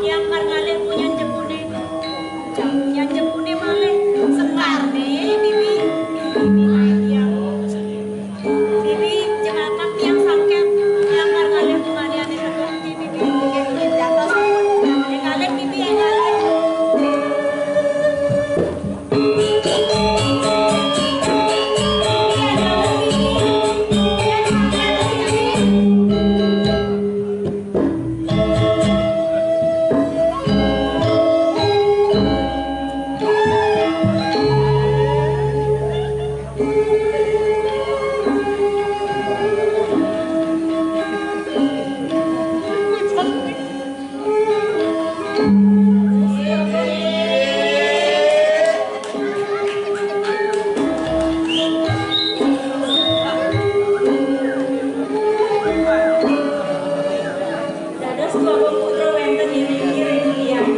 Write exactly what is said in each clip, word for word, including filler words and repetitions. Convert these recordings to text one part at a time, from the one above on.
Yang marngalih punyan jemune. Punyan jemune malih sekarne, Bibi. Bibi ae tiang. Bibi, jemakan tiang sangkep. Yang marngalih punyan jemune, Bibi. Yang ngalih, Bibi, yang ngalih. Dados Dwagung Putra wenten ing ngiring tiyang.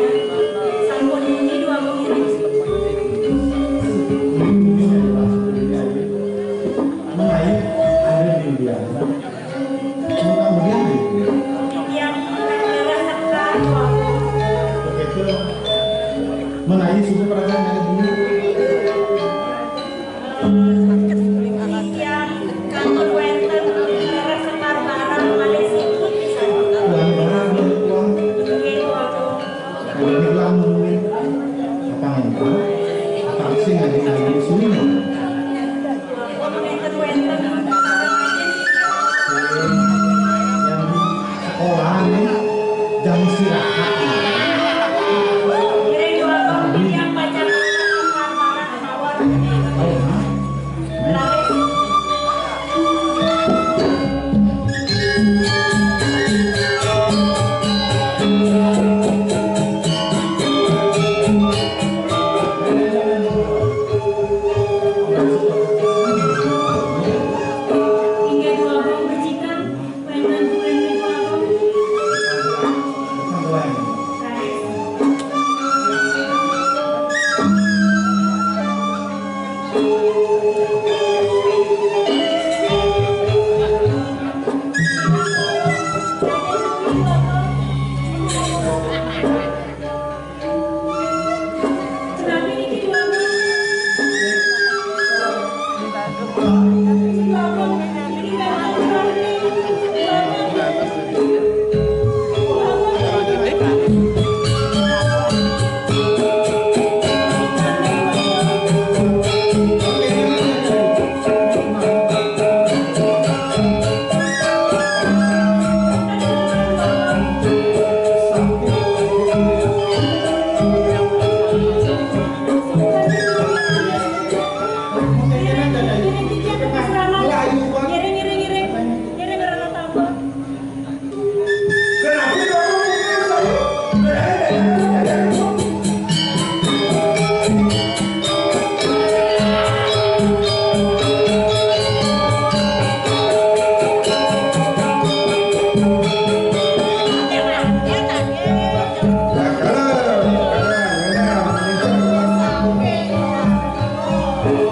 Sampun muni Dwagung ngiring. Menawi ada di India. Mudah-mudahan di India. Tiyang leres sekar, Dwagung. Begitu. Menawi sudah pernah ada di India. Tiyang kantun wenten leres sekar barang malih siput pisan. Tuan barang, tuan. Nggih, Dwagung. Nggih, tuan, nggih. Apa nggih? Apa sing ada di sini? Wenten, wenten. Yang sekolah nih, jam istirahat. Ngiring Dwagung, tiyang pacang sekar barang mawon. Oh, hah? Inggih, Dwagung, becikang.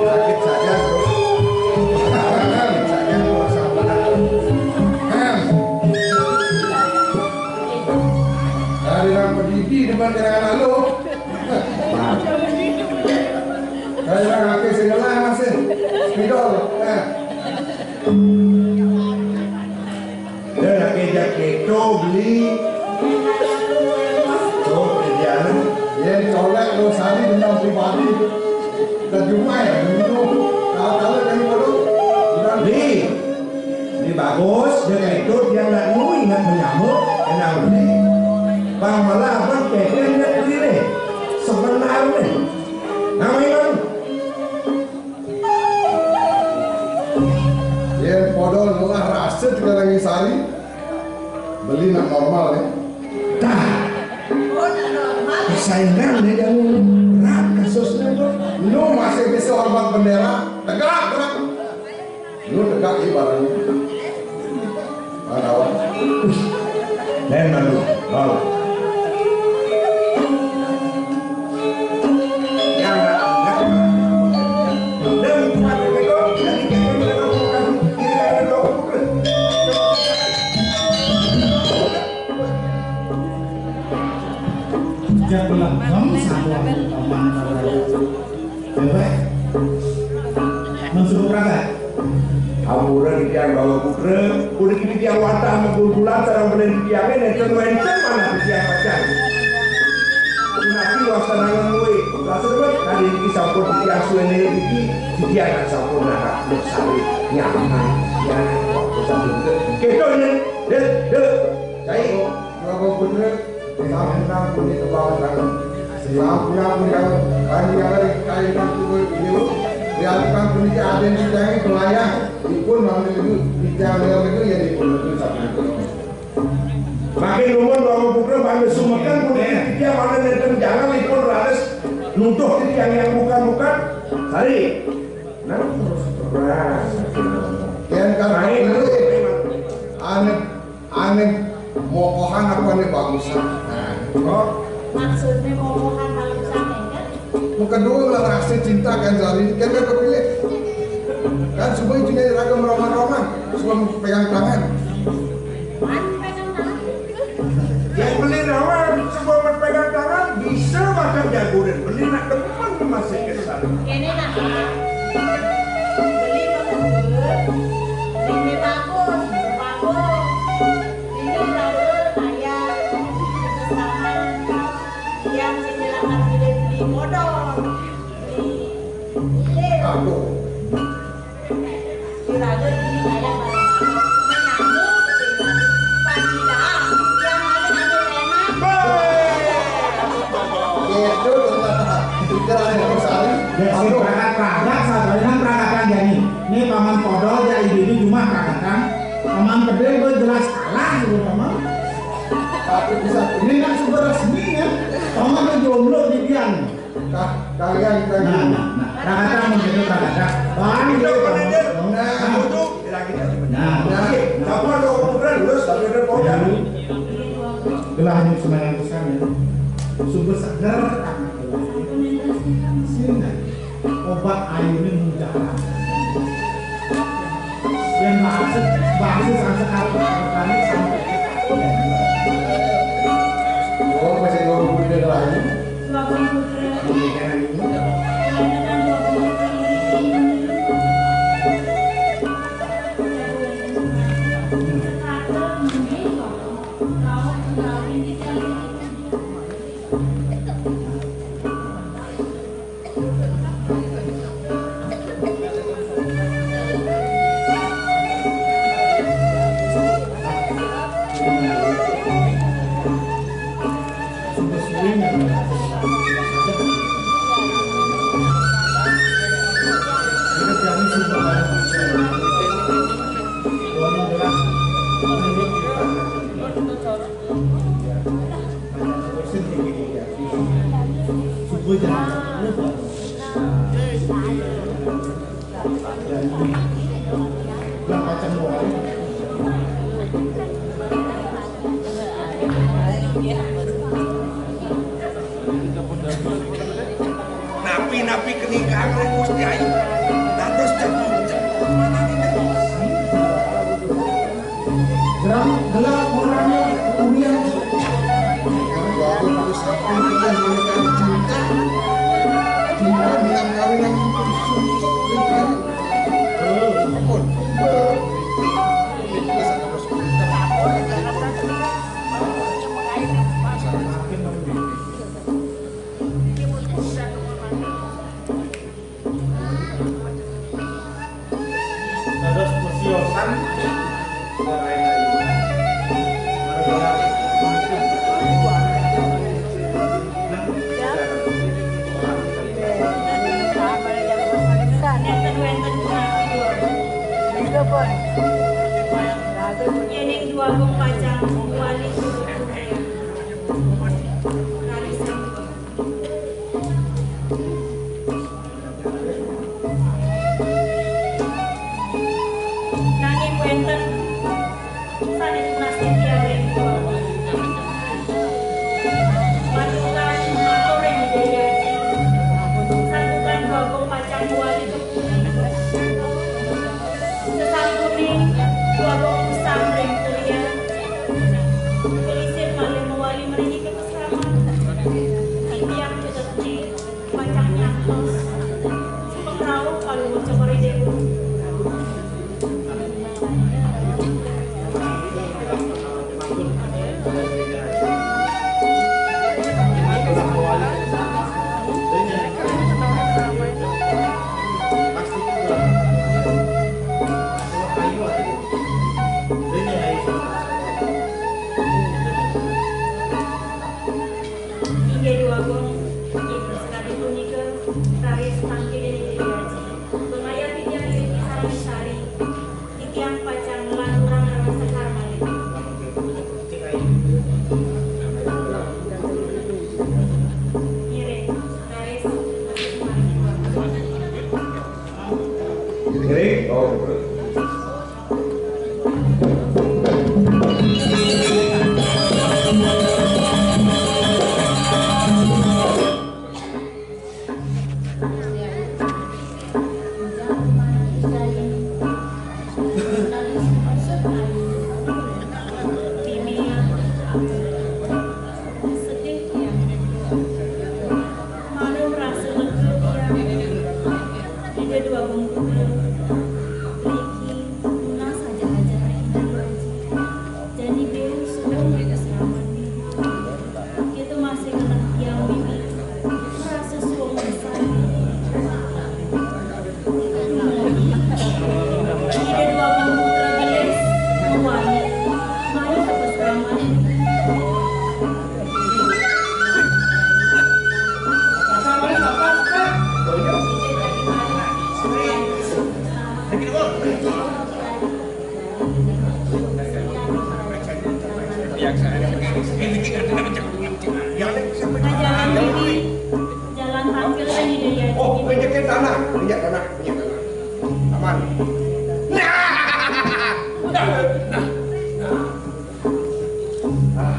Sakit saja, Bro. Sakit saja, Bro. Dari orang pedidi depan gerangan lalu. Dari orang kaki sing ngelah masih. Spidol. Eh. Dia nak kejak keto beli. Tuh, kerjaan. Dia colek lo sari dendam pribadi. Terjumai dulu. Kalau kalau dari mulut. Udah. Beli. Bos, dia itu dia nggak mau ingat menyamuk, kenapa nih? Bang malah abang keken nggak pilih. Sebenarnya. Namanya baru. Yén podol ngolah rasa tiga lagi sari, beli nak normal ya. Tah. Persaingan dia yang berat kasusnya tuh. Lu masih bisa hormat bendera, tegak, tegak. Lu tegak di barang. Mana, Wan? Lain malu, malu. Yang nak, nak. Dan bukan begitu, jadi kita bukan kiri ada dua puluh. Jatuh lengkam satu orang. Coba. Mensuruh berangkat. Ampura titiang Bawa Putra, puniki titiang wantah menggundulan sareng benen titiange nenten wenten manah titiang pacang. Punaki wastanangan luwih, kasebat kadi niki sampun titiang suwene niki, titiang sampun narak lestari nyaman. Ya, sampun. Keto, ya. Dek, dek. Cai. Bawa Putra. Sampunang punika pamit raga. Sampunang punika panjenengan ring kayu kang tuwuh ieu. Riantukan punika aden sedaya pelayang. Ipun mangda ibu titiang lir niku ya dipun sapunika. Makin nuwun Bawa Putra mangda sumeken punika titiang mangda nenten jangan ipun raris nuduh titiang yang bukan-bukan. Sari. Nah, terus terang. Yen kan ane Ane mokohan apa ane bagusan? Nah, kok? Maksudnya mokohan bagusan ya kan? Muka dua lah rasa cinta kan sehari ini kan gak kepilih. Kan semua itu jadi ragam roman-roman, semua pegang tangan. Mana pegang tangan? Yang beli roman, semua pegang tangan, bisa makan jaguran. Beli nak depan masih kesan. Kene nah, Pak. Beli bagus, beli bagus, bagus. Ini bagus, saya. Yang silakan beli, beli modal. Beli. Beli. Aduh. Juragan ini saya pada menyambut, Pak Cidang, yang ada ada enak. Gitu, Dokter. Pikiran yang besar. Ya, sing perangkat-perangkat, sabarina perangkatan jani. Ini Paman Podol, ya, ibu-ibu cuma perangkatan. Paman Pedih, gue jelas kalah, gitu, Paman. Tapi bisa. Ini kan sudah resmi, ya. Paman tuh jomblo di Bian. Kah, kalian kan. Nah, nah, nah. Rangkatan mungkin itu rangkatan. Bang, gitu, Paman. Nah, itu lagi. Nah, nah. Coba lo ukuran dulu, sampai dia pokok. Gelah ini semangat besar, ya. Sumber seger. Sini. Obat ayune mujarab. Yen bahasa, bahasa Sanskerta, sampai. Oh, masih dua puluh menit lagi. Napi-napi kenikan ring Gusti Ayu. Dados cemong-cemong manani. Gerak, gerak, orangnya, kemudian. Waktu putus aku, kita menikah cinta. Cinta dengan kawinan itu sungguh. Ampun. Dados pesiosan. Yéning Dwagung pacang wali. Raris. Nanging wénten sané tunas titiang ring Dwagung. Matur nuwun, matur ring Ida Hyang Aji. Santukan Dwagung pacang wali. Sasampuning Dwagung usang ring kuliah, kelisir malih mawali mriki ka pasraman. Titiang cutetné pacang nyantos. Supakrauh paluwung cokor ring déwa. Inggih Dwagung, inggih sekadi punika, raris mangkin ing Ida Aji. Pangayah titiang iriki sareng sari, titiang pacang nglanturang rasa karmani. Ngiring, raris. Ngiring? Oh. Sedih tiang. Manut rasa lega tiang. Ida Dwagung Putra. Niki nunas ajah-ajah ring Ida Dwagung. Jani ben suwung ring selamet. Kita masih kenal tiang mimpi. Merasa suwung pisan. Ida Dwagung Putra gelis, mawali, mari ke pasraman. Jalan ini, jalan tampil ini dia. Oh, injek tanah, injek tanah, injek tanah. Aman. Nah. Nah. Nah. Ah.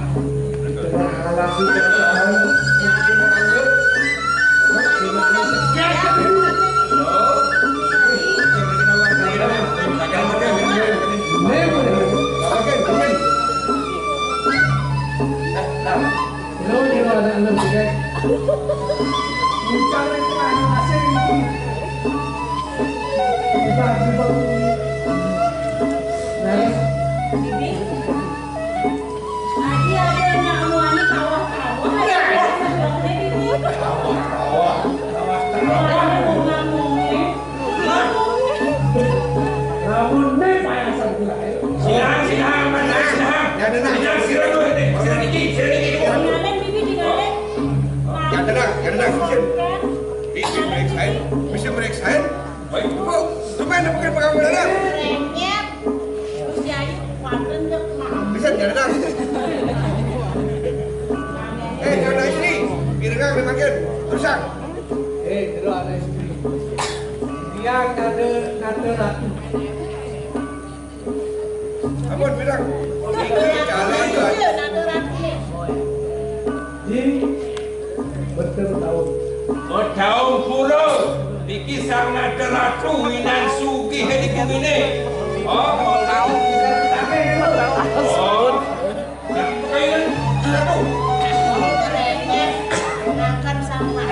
Adi ada anak muani kawah-kawah, ada anak muani ini. Kawah-kawah, kawah-kawah. Muani bunga-bunga. Lamun né payasan kula, ayo. Silakan, silakan, Mas, silakan. Ya, tenang. Silakan, silakan dulu, ini. Silakan iki, silakan iki. Dingalih, Bibi, dingalih. Ya, tenang, ya, tenang. Bisa meriksain, bisa meriksain. Baik, Bu. Sampai ada bukan pengambilan. Renyep. Gusti Ayu, kuatren ya, Mak. Bisa, ya, tenang. Eh, ada istri. Kira-kira ada makin. Terusan. Eh, itu ada istri. Dia ada, ada lagi. Ampun, bilang. Jalan, jalan. Di betul tahun. Oh, daun pura. Niki sang nada ratu winan sugih di bumine. Oh, oh, oh. Makan sama.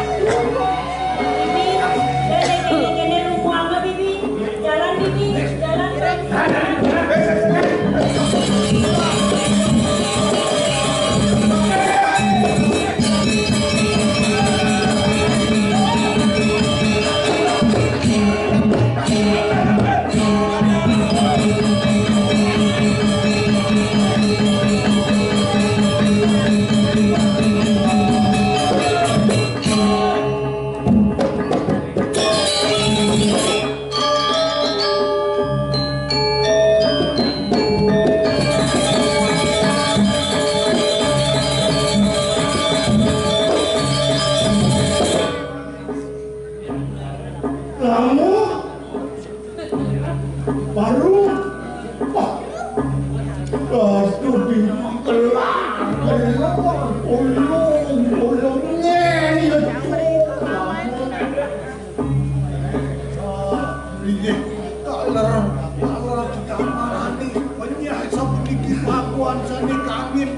Bibi, kene, kene, kene, rumah apa, Bibi? Jalan, Bibi, jalan. Baru. Wah. Aduh, dikelar, kelar, ulung, ulung, ngene ya, Cuk. Inggih, taler, taler dikamarani, penyah sapuniki pakuan sane kangin.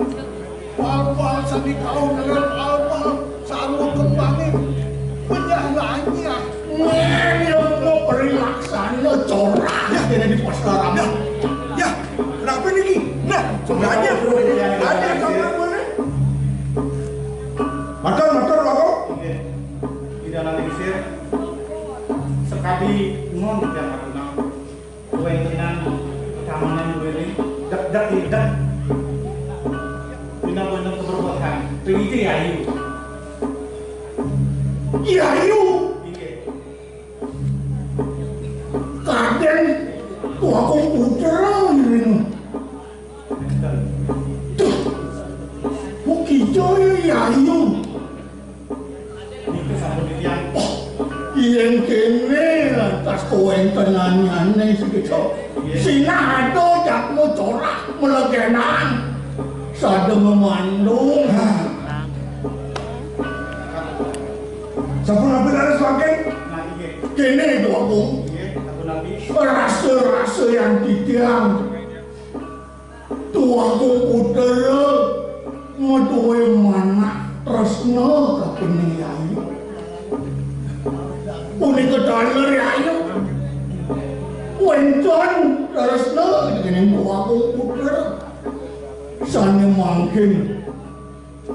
Pal-pal sandikaun ngeler pal-pal sarwa kembange. Penyah lanyah. Ngene apa perilaksana corah kene di Pastarama. Ya, kenapa niki? Nah, sebenarnya ada yang kamu mana? Matur, matur, Bapak. Nggih. Tidak lagi sir. Sekali ngon yang aku nang. Kuwi tenan, kamane duwene dek-dek idek. Dina bener keberkahan. Pengite ayu. Iya, ayu. Iya. Kadang tuh aku puter ini. Tuh. Buki joyo ya ayu. Niku sampun titiang. Yen kene lantas kawentenane sekeca. Sinah ado jakmu corah melegenan. Sadeng memandung. Sampun napi leres mangkin? Nah, nggih. Kene, Dwagung. Nggih, sampun napi? Rasa-rasa yang titiang. Tuaku putra metuwe manah tresna ka kene yayu. Punika taler yayu. Wenten tresna dening tuaku putra. Sane mangkin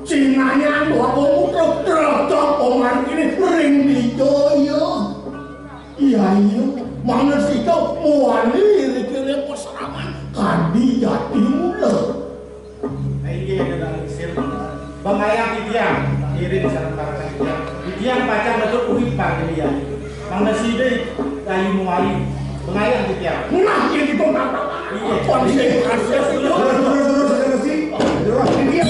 cinayang tuaku putra drajat pamargine ring dijaya. Iya, iya. Mangesika muwali rikile pasraman kadi jati mula. Inggih, Kakang Lingsir. Bangayang titiang, iring sareng para titiang. Titiang pacang metu urip kageni ya. Mangeside kayu muwali. Bangayang titiang. Nah, yen itu kata. Iya. Konsekuensi. Terus, terus, terus, terus, terus. Terus, titiang.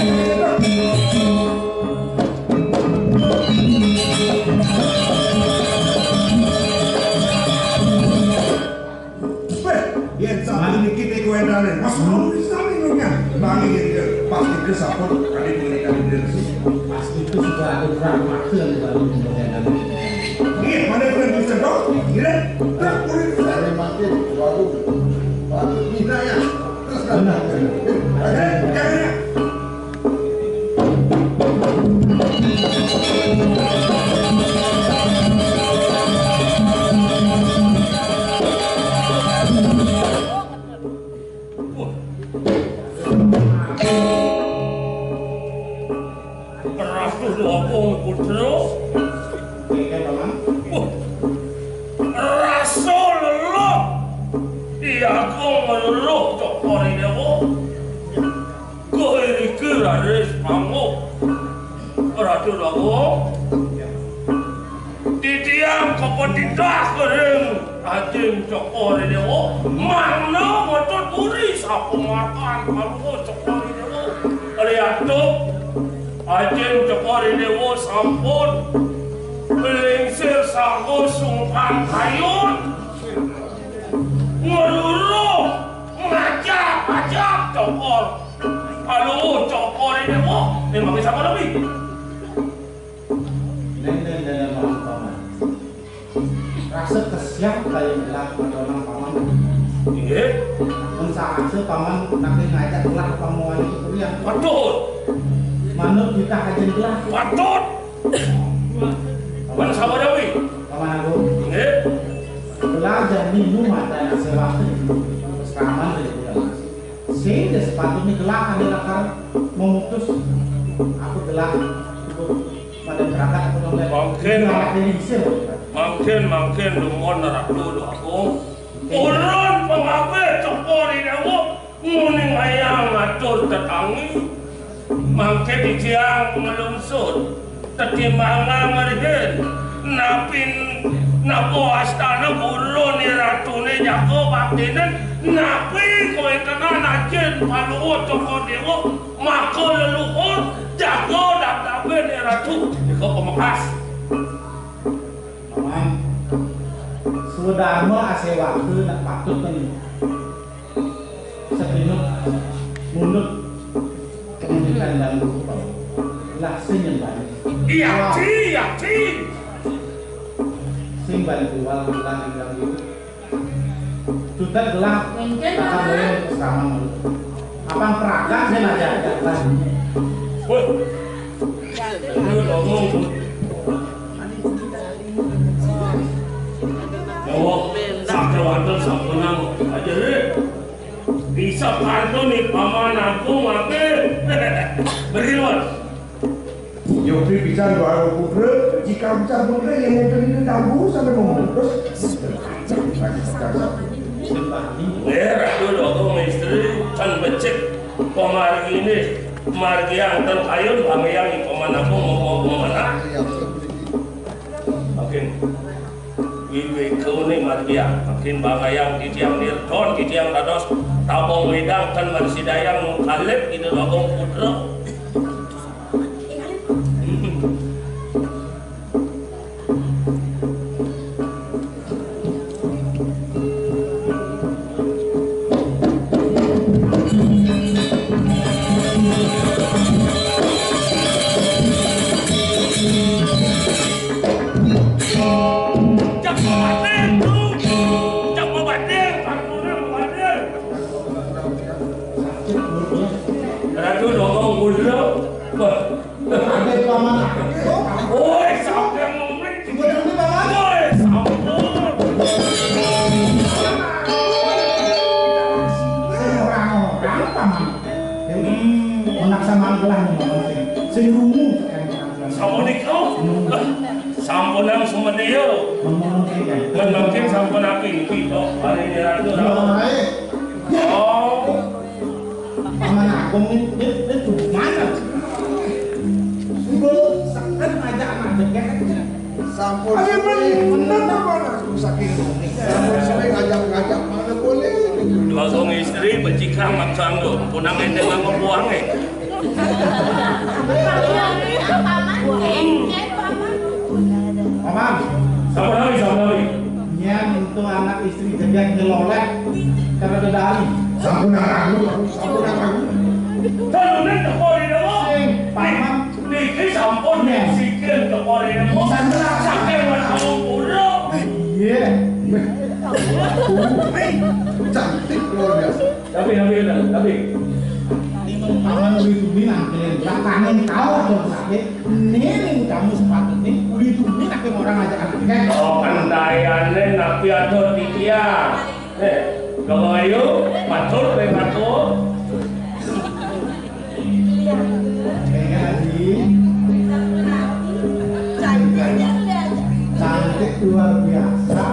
Weh, yen saat ini kita kuendane, Mas Romi sami nyonya. Bagi dia, pasti ke sampun kali ini kali dia sih. Pasti itu sudah ada kurang makan baru kemudian. Iya, mana yang bisa dong? Iya, tak boleh. Saya makin baru, baru kita ya. Terus kan? Benar. Eh, jangan ya. Ratu Agung Putra. Wah, rasa lelah. Iya, aku ngeluh, Cokor Dewa. Kowe iki raris manguh. Ratu Agung. Titiang kepetitah kering Ajin Cokor Dewa. Mangda metu turi sapa makan kalungguh Cokor Dewa. Lihat tuh, Ajin Cokor Dewa sampun lingsir sanggo sungkan kayun. Ngeluruh ngajak-ajak Cokor. Halo, Cokor Dewa. Memang bisa apa lebih? Neng, neng, neng, neng, Paman. Rasa kesian kaya ngelak matonang Paman. Inggih. Mun saasa Paman nake ngajak ngelak pamuani kuliah. Patut. Manut kita kajen ngelak. Patut. Paman sabar, Dewi. Paman Agung. Inggih. Ngelak jani nu mata nase waktu. Seraman dari bulan. Sing sepatutnya ngelak ane lakar memutus. Aku ngelak. Pada berangkat aku noleh. Mungkin, mungkin, mungkin, mungkin, Ratu Agung. Ulun pengabeh Cokor Dewa, nguning ayang ngatur tetangi. Mangke titiang ngelungsur. Tetimbangan ngerihin. Napin, napa astana guru ni ratune jaga baktinen. Napi kowe kena najin paluwa Cokor Dewa. Maka leluhur jaga dapdapin ni ratu. Ika pemekas. Paman, Swadarma aséwaka nak patut kan. Satinut mundut pendidikan dan lah sing nyembah. Iya, Ci, iya, Ci. Sing bantu wal lan ingkang ibu. Sutet gelah. Mungkin, Pak. Akan boleh bersama. Apa peragat saya aja. Woi. Ini ngomong. Nyawa, sakti wonten sampunang aja, Rik. Bisa kantun nih, Paman Agung, apa? Beri, Wan. Yukti pisan Baru Putra, jika bisa putra yang ngeten itu tahu sampai memutus. Eh, Ratu Dogong istri, kan becik. Pamargi ini, margi yang ten kayun, bangeyang, Paman Agung, mau, mau, mau mana? Makin wiwikune margiang, makin bangayang titiang nirdon, titiang dados tabung widang ten marsidayang nungkalip ida Bagong Putra. Ratu Dogong Putra. Wah. Ada paman. Woi, sampai ngomong. Ibu dulu, Paman. Woi, sampun. Sing orang-orang, Paman. Hmm. Menaksa mangkelah nih, Paman, sing, sing rungu. Sampun niku. Hmm. Sampun nang sumedya. Ngomong sing, ya. Men mungkin sampun api iki kok hari ini Ratu. Ya, eh. Oh. Paman Agung ini, ini, ini gimana? Ibu, sekan aja anak dekat. Sampun. Ayo, suwe. Bener, bener, Paman Agung saking rumit. Sampun suwe ngajak-ngajak mana boleh gitu. Bagong istri becikang maksa nggo, punang enteng nganggo puange. Paman, Paman. Paman. Sampun hari, sampun hari. Nyen itu anak istri jegat nyeloleh karena dedari. Sampun arangu, sampun arangu. Dalune teko rene, Wo. Sing, Paman. Niki sampun, nggih, sikin teko rene, Wo. Sampun. Saking Wedang Pura. Iya. Cantik luar biasa. Tapi, tapi, tapi. Paman uli tumi nangkilin. Lah, kangen tahu atau sakit? Nene utamu sepatutne uli tumi nake orang ngajak anak. Oh, kentayane napi atur titiang. Eh, kalau ayo, matur, eh, matur. Kayaknya lagi. Cantik luar biasa.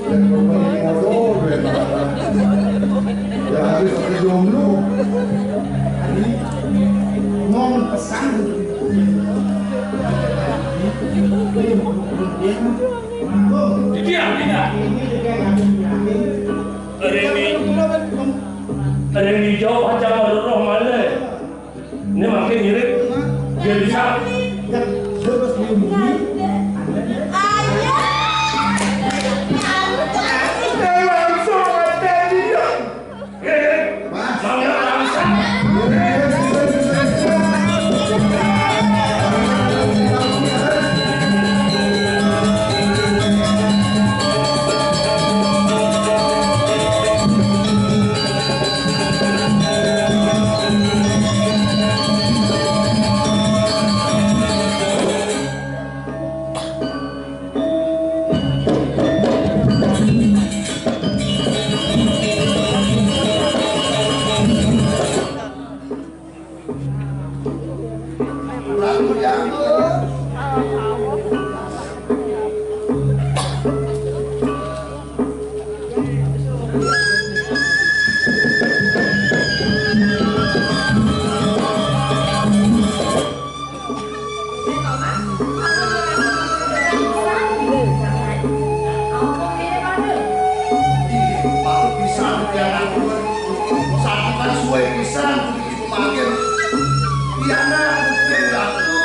Dan pemain motor, duit apa? Ya, habis pakai jomblo. Ngomong pesan. Tidak, tidak. Reni, Reni jauh aja roh malih. Ini makin mirip. Dia bisa. Eh, langsung ada dia. Eh, eh. Mangga langsung. Patut pisan, pianak ulun. Sakitan suwe pisan, kudu dipamanggil. Pianak, kuping ratu.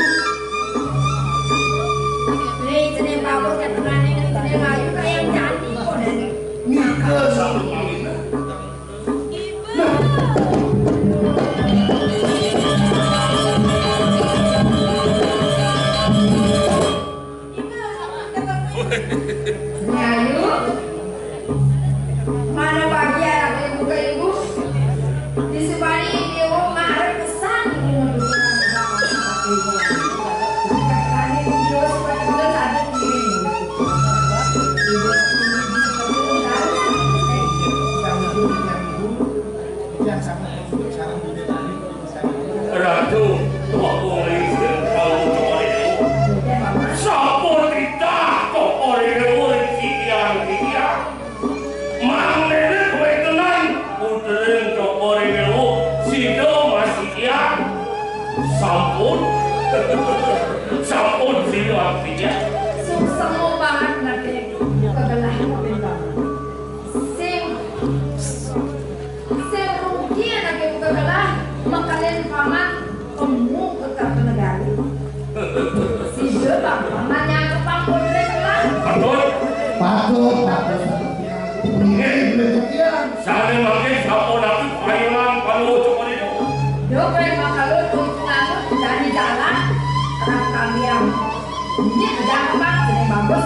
Sampun sira abdi. Suksema banget nate kegelah kaping paman. Sing, sing rugi anake kegelah makalin paman kemu ke Kertanegari. Sida bang paman nyangkepang putri kegelah. Patut. Patut, patut. Nggih, nggih, titiang. Sane mangke sapunapi payonan panuwun cokor itu. Yo kowe makalu tuh nganut dari jalan terang kalian. Ini kerjaan kembang sini bagus.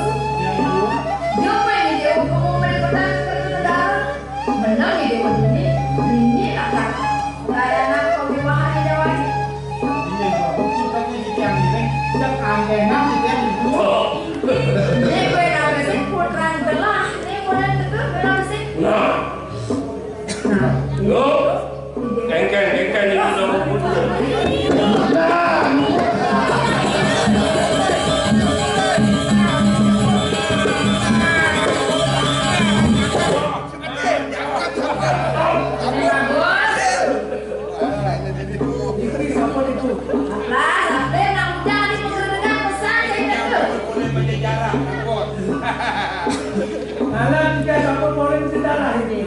Yo kowe ini dia hukum meliputan negara. Menang ini dia ini. Ini akan layanan kewiwahan di Jawa ini. Iya, Pak. Maksudnya di tiang ini, udah kangenan di tiang itu. Ini kowe nabe sing putrane gelah. Ini kowe nabe sing. Nah. Nah. Yo. Kengken, kengken ini udah mau putus. Iki sapa niku? Lah, sampe nang udan iki menggerengan pesan saya itu. Alah, kita sampun polling sejarah ini.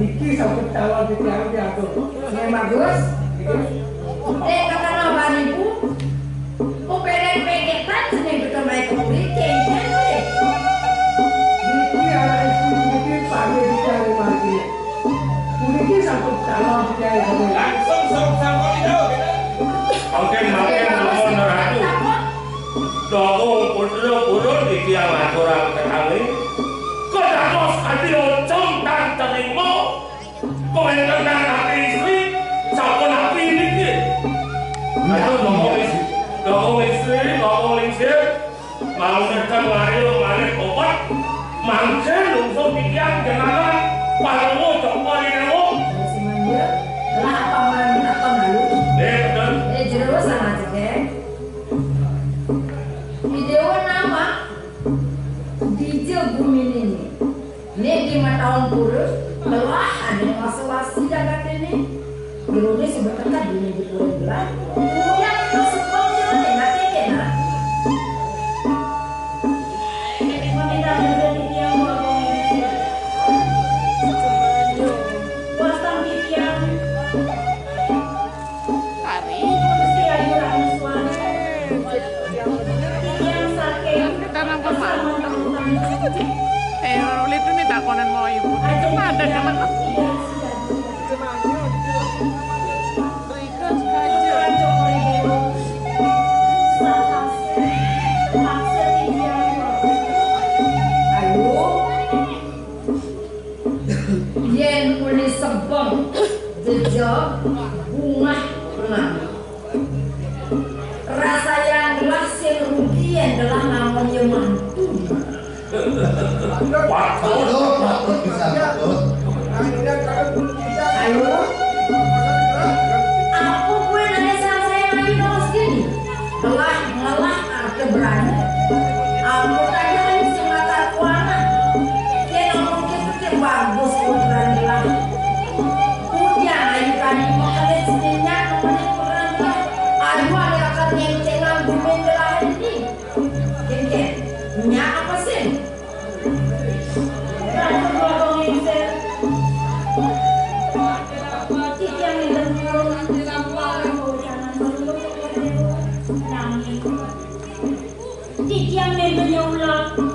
Iki sampun calon titiang piatu. Nggih, bagus. Nggih. Dek, kata napa niku? Kok peden pegetan sing betul bae kepuri, kengken kowe. Niki anak ibu niki panggih dicari mati. Puniki sampun calon kiai kowe. Langsung song sampun itu. Oke, mangke nuwun Ratu. Dukung putra purun iki aturang kekalih. Kedados adi ucung tan terima. Kowe tenang ati istri, sampun ati niki. Ayo ngomong istri, ngomong istri, ngomong lingsir. Mau ngeten lari malih obat. Mangke lungsung titiang jenengan paruwa coba inewo. Lah paman apa malu? Eh, betul. Eh, jero sama cekek. Idewa nama? Dija bumi nini. Nek lima taun purun, telah ada masalah sida katene. Jerone sebetulnya dini di pura gelah. Kemudian masuk pun jerone, nate kena. Meminta juga di tiang bawa. Pasang di tiang. Hari. Mesti ayu rakyat suara. Tiang saking. Kita nang pemantau. Eh, itu nih takonan mau ibu. Itu ada kan? Berikan saja. Ayo. Yen uli sebeng, jejeg, bungah, nang. Rasa yang gelah sing rugi yen gelah namung ya mantu. Patut, patut bisa patut. Ayo. Apa kowe nangis rasane mati terus gini? Gelah, ngelah, arte berani. Aku tanya ini sing latar kuana. Yen ngomong gitu ki bagus putrane lah. Ujar ayu tadi makalit senyap nemenin putrane lah. Ayu ada akan nyencengan bumi gelah ini. Kengken, nyak apa sih? Ratu Prabu Mengsir. Titiang enten purun. Nanging titiang enten nyuwun.